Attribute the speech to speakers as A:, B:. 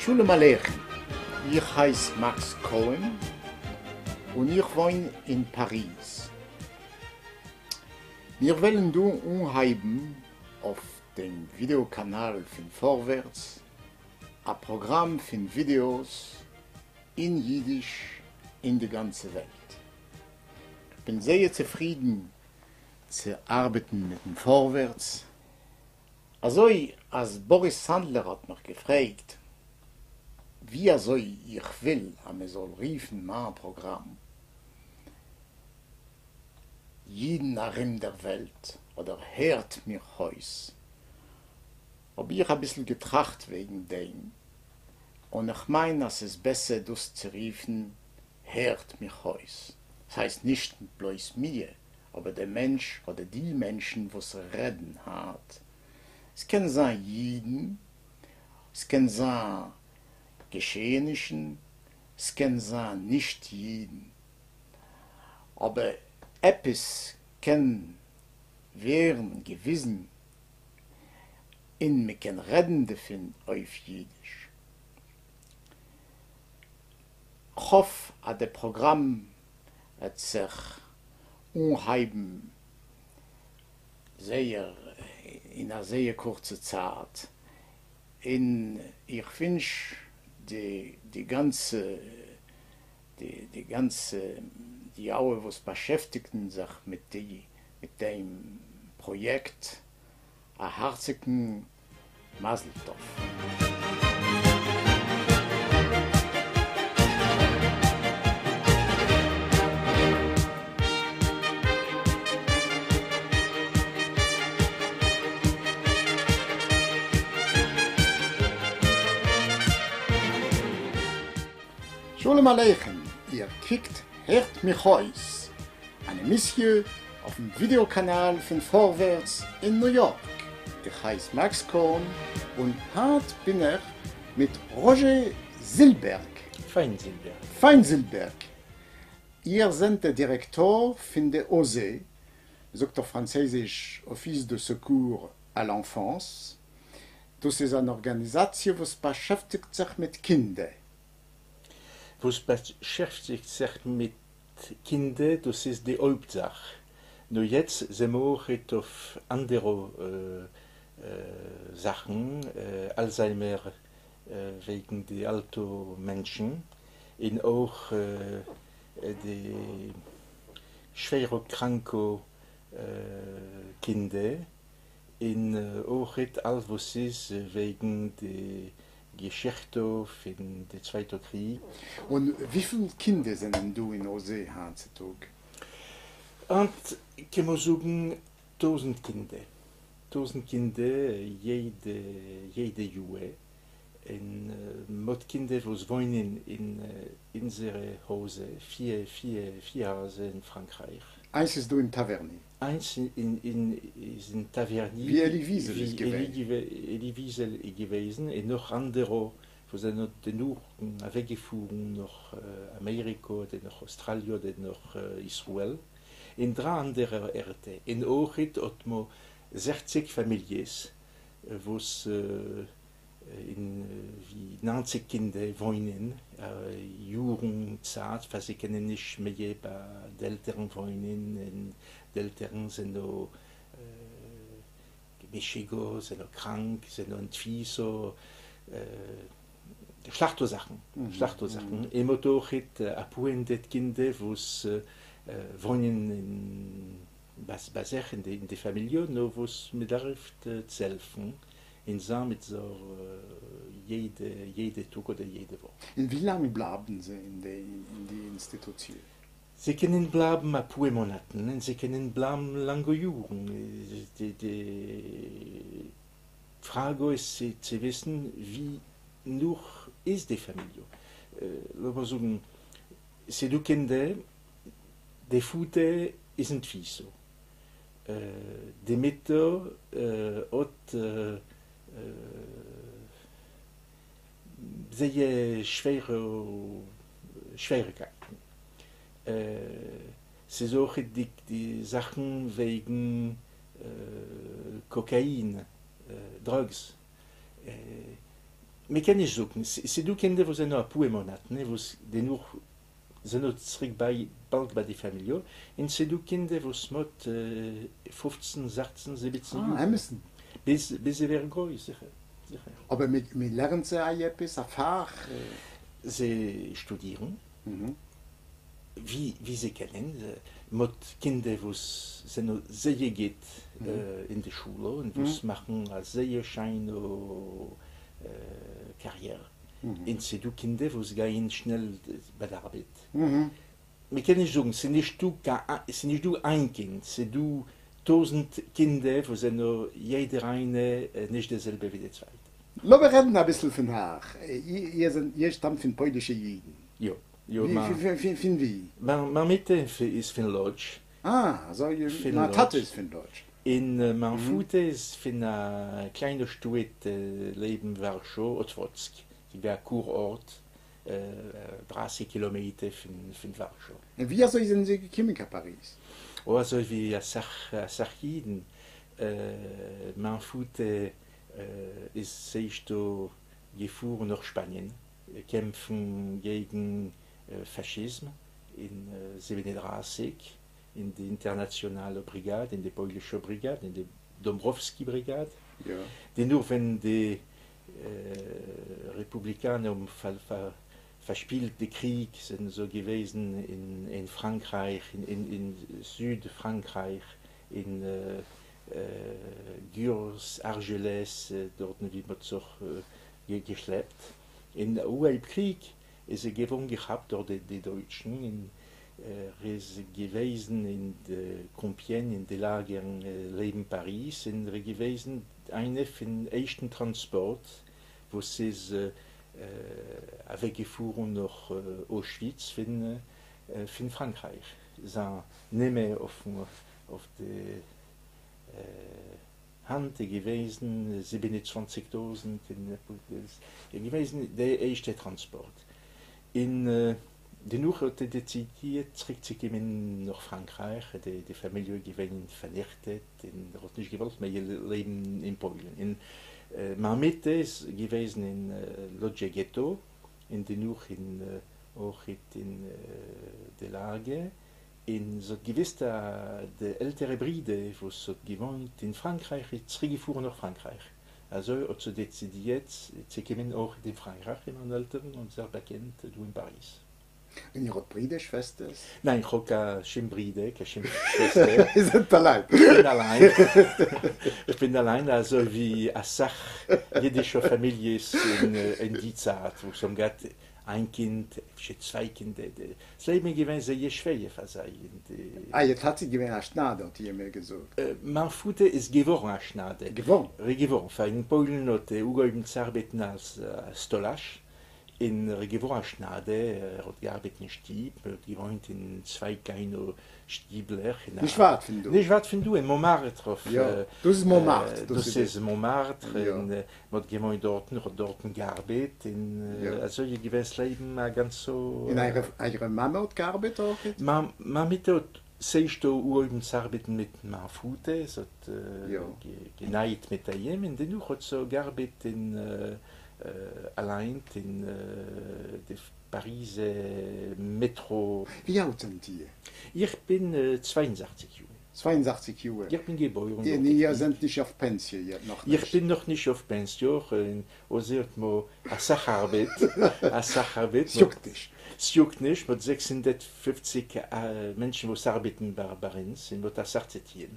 A: שלום עליכם, איך הייס מאקס קאהן און איך וואוין אין פאריז. מיר וועלן דא אנהייבן אויף דעם ווידעא קאנאל פון פארווערטס א פראגראם פון ווידעאס אין אידיש אין די גאנצע וועלט. כ'בין זייער צופרידן צו ארבעטן מיטן פארווערטס, אזוי אז באריס סאנדלער האט מיך געפרעגט ווי אזוי איך וויל אז מען זאל רופן מיין פראגראם אידן ארום דער וועלט אדער הערט מיך אויס, האב איך אביסל געטראכט וועגן דעם, און איך מיין אז ס'איז בעסער דאס צו רופן הערט מיך אויס. ס'הייסט נישט בלויז מיר, אבער דער מענטש אדער די מענטשן וואס רעדן היינט. ס'קען זיין אידן, ס'קען זיין געשעענישן, ס'קען זיין נישט אידן, אבער עפעס קען ווערן געוויזן און מ'קען רעדן דערפון אויף אידיש. כ'האף אז די פראגראם וועט זיך אנהייבן זייער אין א זייער קורצע צייט, און איך ווינטש די די גאנצע די די גאנצע די אלע וואס באשעפטיגן זיך מיט די מיט דעם פראיעקט א הארציגן מזל טוב. שלום עליכם, איר קוקט הערט מיך אויס, אן עמיסיע אויפן ווידעא קאנאל פון פארווערטס אין ניו יארק, איך הייס מאקס קאהן און היינט בין איך מיט ראזשע זילבערג.
B: פיינזילבערג.
A: פיינזילבערג, איר זענט דער דירעקטאר פון די OSE, מ'זאגט אויף פראנצייזיש Office de Secours à l'Enfance, דאס איז אן ארגאניזאציע וואס באשעפטיגט זיך מיט קינדער.
B: וואס באשעפטיגט זיך מיט קינדער, דאס איז די הויפט זאך, נאר יעצט זעמער אויכעט אויף אנדערע זאכן, אלזהיימער וועגן די אלטע מענטשן, און אויך די שווערע קראנקע קינדער, און אויכעט אלס וואס איז וועגן די געשיכטע פון די צווייטע קריג.
A: און וויפיל קינדער זענען דא אין OSE היינט צו טאג?
B: היינט קען מען זאגן טויזנט קינדער, טויזנט קינדער יעדע יעדע יאהר, און מ'האט קינדער וואס וואוינען אין אונזערע הויזער, פיר פיר פיר הייזער אין פראנקרייך.
A: איינס איז דא אין טאווערני.
B: איינס אין איז אין טאווערני
A: ווי אלי וויזעל איז געווען.
B: ווי אלי וויזעל איז געוועזן און נאך אנדערע וואס זענען דערנאך אוועקגעפארן נאך אמעריקא אדער נאך אוסטראליע אדער נאך ישראל און דריי אנדערע ערטער און אויכעט האט מען זעכציק פאמיליעס וואס און ווי ניינציג קינדער וואוינען יארן צייט פאר זיי קענען נישט מער ביי די עלטערן וואוינען און די עלטערן זענען משוגע, זענען קראנק, זענען אין תפיסה, שלעכטע זאכן, שלעכטע זאכן, און מ'האט אויכעט אפאר הונדערט קינדער וואס וואוינען אין ביי זיך אין די פאמיליע נאר וואס מ'דארף צו העלפן און זיין מיט זיי יעדע יעדע טאג אדער יעדע וואך.
A: און ווי לאנג בלייבן זיי אין די אינסטיטוציע?
B: זיי קענען בלייבן אפאר מאנאטן און זיי קענען בלייבן לאנגע יארן, די פראגע איז צו וויסן ווי נאך איז די פאמיליע, לאמיר זאגן ס'דא קינדער די פאטער איז אין תפיסה, די מוטער האט זייער שווערע שוועריקייטן, ס'איז אויך די זאכן וועגן קאקאין, דראגס. מען קען נישט זאגן, ס'איז דא קינדער וואס זענען אפאר מאנאטן און וואס דערנאך זענען צוריק ביי באלד ביי די פאמיליע, און ס'איז דא קינדער וואס מ'האט פופצן זעכצן זיבעצן יאר.
A: אה, אמת'ן?
B: ביז ביז זיי ווערן גרויס, זיכער זיכער.
A: אבער מען לערנט זיי עפעס א פאך?
B: זיי שטודירן ווי ווי זיי קענען, מ'האט קינדער וואס זענען זייער גוט אין די שולע און וואס מאכן א זייער שיינע קאריערע, און ס'דא קינדער וואס גייען שנעל ביי די ארבעט, מ'קען נישט זאגן, ס'איז נישטא קיין, ס'איז נישט דא איין קינד, ס'איז דא טויזנט קינדער וואס זענען יעדער איינער נישט דער זעלבער ווי דער צווייטער.
A: לאמיר רעדן אביסל פון אייך, איר זענט, איר שטאמט פון פוילישע אידן?
B: יא, יא, מיין.
A: פון ווי?
B: מיין מוטער איז פון לאדזש.
A: אה, אזוי, מיין טאטע איז פון לאדזש.
B: און מיין פאטער איז פון א קליינע שטאט לעבן ווארשא, אטוואצק, ס'איז געווען א קור ארט, דרייסיג קילאמעטער פון ווארשא.
A: און ווי אזוי זענען זיי געקומען קיין פאריז?
B: או אזוי ווי אסאך אסאך אידן, מיין פאטער איז צוערשט געפארן נאך שפאניען קעמפן געגן פאשיזם אין 37 אין די אינטערנאציאנאלע בריגאד, אין די פוילישע בריגאד, אין די דאמבראווסקי בריגאד. דערנאך ווען די רעפובליקאנער האבן פארשפילט די קריג זענען זיי געוועזן אין פראנקרייך, אין זיד פראנקרייך, אין גורס, ארגעלעס, דארטן ווי מ'האט זיך געשלעפט. אין אנהייב קריג איז ער געווארן געכאפט דורך די דויטשן און ער איז געוועזן אין די קאמפיען אין די לאגערן לעבן פאריז און ער איז געוועזן איינע פון ערשטן טראנספארט וואס איז אוועקגעפארן נאך אוישוויץ פון פראנקרייך. זיין נומער אויף די האנט איז געוועזן 27,000 און איז געוועזן די ערשטע טראנספארט און דערנאך האט ער דעצידירט צוריק צו קומען נאך פראנקרייך, די פאמיליע איז געווען פארניכטעט און ער האט נישט געוואלט מער לעבן אין פוילן און מיין מוטער איז געוועזן אין לאדזשער געטא און דערנאך אין אויך אין די לאגער און זי האט געוויסט אז די עלטערע ברודער וואס האט געוואוינט אין פראנקרייך איז צוריק געפארן נאך פראנקרייך, אזוי האט זי דעצידירט צו קומען אויך אין פראנקרייך און מיינע עלטערן האבן זיך באקענט דא אין פאריז.
A: און איר האט ברידער שוועסטערס?
B: ניין איך האב קיין שום ברידער קיין שום שוועסטער.
A: איר זענט אליין?
B: איך בין אליין, איך בין אליין אזוי ווי אסאך אידישע פאמיליעס אין די צייט וואס האבן געהאט איין קינד, אפשר צוויי קינדער, דאס לעבן איז געווען זייער שווער פאר זיי.
A: אייער טאטע איז געווען א שניידער האט איר מיר געזאגט.
B: מיין פאטער איז געווארן א שניידער.
A: געווארן?
B: ער איז געווארן, פאר אין פוילן האט ער אנגעהויבן צו ארבעטן אלס סטאלאש, און ער איז געווארן א שניידער, ער האט געארבעט אין שטוב, ער האט געוואוינט אין צוויי קליינע שטיבלעך.
A: נישט ווייט פון דא.
B: נישט ווייט פון דא, אין מאנמארטר אויף.
A: יא, דאס איז מאנמארטר.
B: דאס איז מאנמארטר, און מען האט געוואוינט דארטן, איך האב דארטן געארבעט, און אזוי איז געווען ס'לעבן א גאנצע.
A: און אייערע מאמע האט געארבעט אויך?
B: מיין מוטער האט צוערשט אנגעהויבן צו ארבעטן מיט מיין פאטער, זי האט גענייט מיט איהם, און דערנאך האט זי געארבעט אין אליין אין די פאריזער מעטרא.
A: ווי אלט זענט איר?
B: איך בין 62 יאר.
A: 62 יאר.
B: איך בין געבוירן
A: און איר זענט נישט אויף פענסיע יעצט נאך
B: נישט? איך בין נאך נישט אויף פענסיע, און אויסער מ'האט אסאך ארבעט, אסאך ארבעט.
A: ס'יאגט נישט.
B: ס'יאגט נישט, מ'האט 650 מענטשן וואס ארבעטן ביי אונז, און מ'האט אסאך צו טוען.